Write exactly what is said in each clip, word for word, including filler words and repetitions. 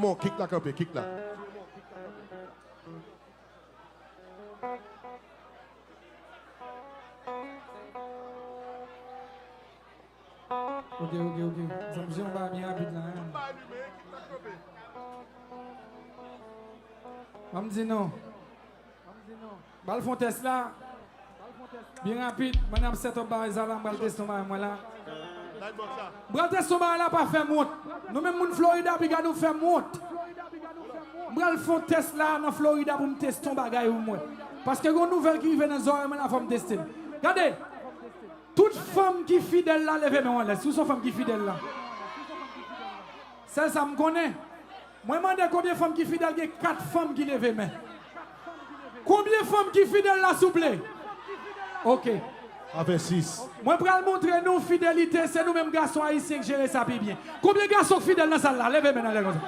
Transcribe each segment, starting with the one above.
Bon, kik la kanpe, kik la. Ok, ok, ok. Zanmi, jan ba byen rapid la, hein. Ban m di nou. Bal fon tès la. Byen rapid, mwen ap set up bagay sa la, m pral teste yon bagay mwen la. M pral teste yon bagay la, pa fè m wont. Nou menm moun Florida, piga nou fè m wont. M pral fon tès la nan Florida pou m teste yon bagay pou mwen. Paske yon nouvèl ki rive nan zòrèy mwen la, fò m teste l. Gade, tout fanm ki fidèl la, leve men w anlè. Si w se yon fanm ki fidèl la. Sèl sa m konnen. Mwen mande konbyen fanm ki fidèl, gen kat fanm ki leve men. Konbyen fanm ki fidèl la, souple? Ok. Avè sis. Mwen pral montre nou fidelite, se nou menm gason ayisyen k jere sa pi byen. Konbyen gason k fidèl nan sal la? Leve men nan lè konsa.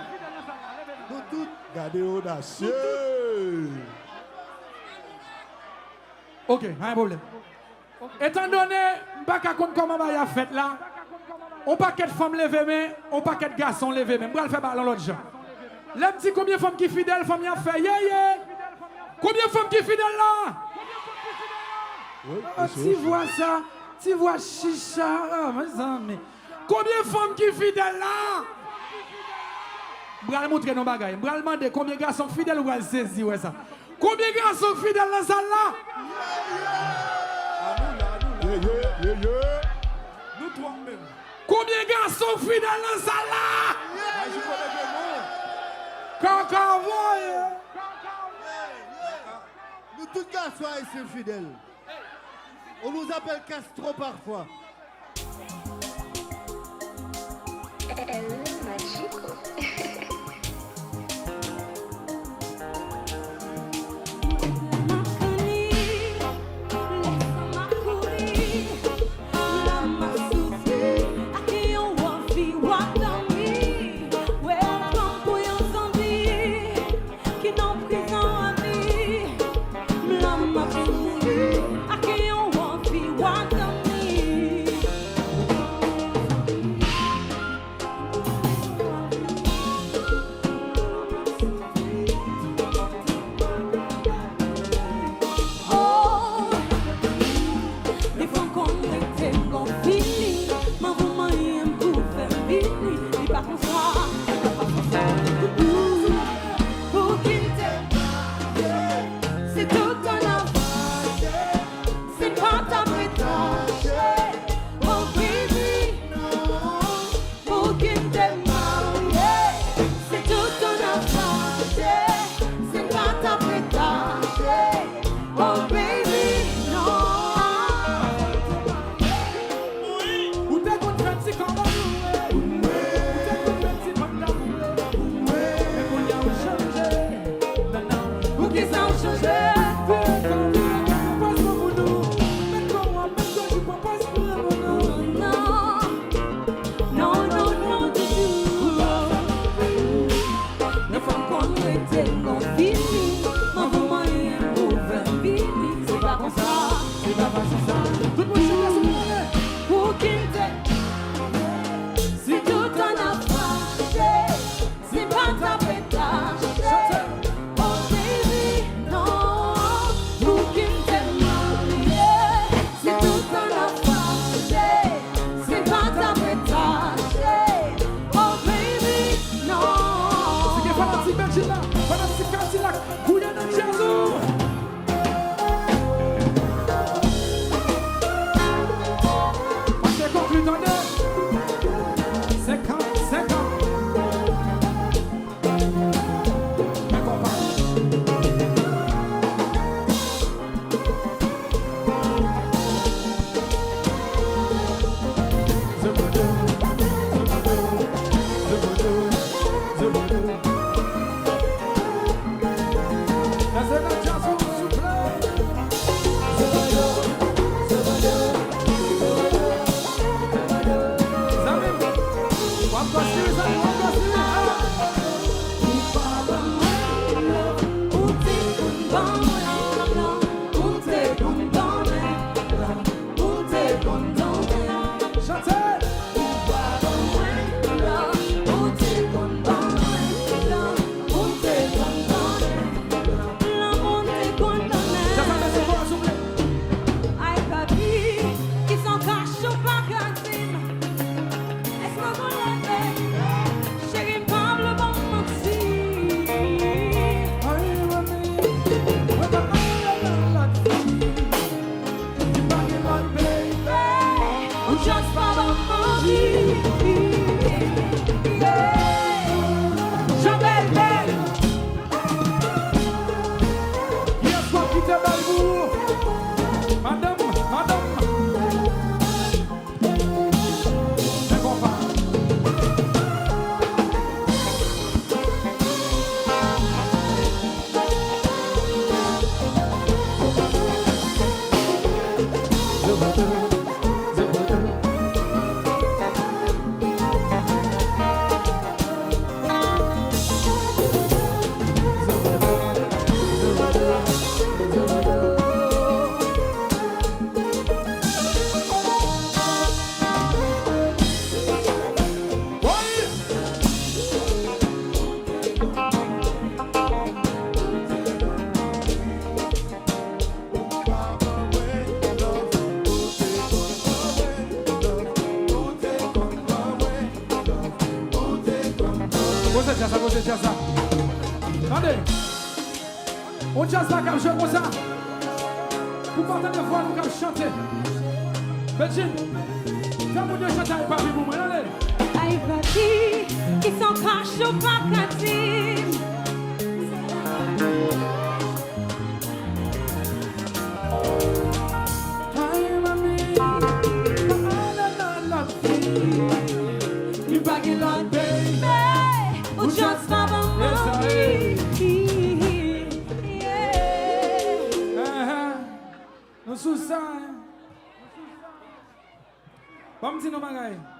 Nou tout. Gade odasye. Ok, pa gen pwoblèm. Etandone m pa ka konn kòman bagay ap fèt la, on pakèt fanm leve men, on pakèt gason leve men. M pral fè bagay la yon lòt jan. Lè m di konbyen fanm ki fidèl, fanm yo ap fè yeye. Konbyen fanm ki fidèl la? Ah, ti vwa sa, ti vwa chicha, ah, mezanmi. Konbyen fanm ki fidèl la? M pral montre nou bagay. M pral mande konbyen gason k fidèl, ou pral sezi wè sa. Konbyen gason k fidèl nan sal la? Ye, ye, ye, ye. Nou twòp menm. Konbyen gason k fidèl nan sal la? Kaka voye. Nou tout gason ayisyen fidèl. On nous appelle Castro parfois. El Magico. Ki nan prizon a vi, m la m ap soufri, ak yon anvi w a dòmi. Oh, defwa m konn rete m gon fini, m anvi w manyen m pou fè m vini, li pa konsa. Pou kite m, se tout an avanse, se pa ta pretache. Oh baby, non, pou kite m marye, se tout an avanse, se pa ta pretache. Oh baby, non. Ou te konn fè ti kòmòn ou vle. Ou te konn fè ti panda ou vle. Men kounye a ou chanje. Non, non. Poukisa ou chanje? Pòz pou nou. Met kò w ap met kò di pòpòz pou nou. Non. Non, non, non, ditou. Defwa m konn rete m gon fini, m anvi w manyen m pou fè m vini. Se pa konsa, se pa fason sa. Tout moun chante sou mwen. Pou kite m, si tout an ap fache, se pa ta pretache. Oh baby, non, pou kite m marye, se tout an ap fache, se pa ta pretache. Oh baby, non. Si gen fanatik Bedjine la, fanatik Kadilak, gouye nan djaz ou. Pase konkli tande. Senkant, senkant. Men konpa. Kote djaz la? Tande. On djaz la k ap jwe konsa. Pou pa tande vwa nou k ap chante. Bedjine, fè moun yo chante Ay Papi pou mwen, tande. Ay Papi, kisa w kache w pa ka di m? Ay, mami, pa ale nan lòt fi. Li pa gen lòt baby. Ou just pa ban m anvi. Yeah. Nou sou sa, hein? Ban m di nou bagay.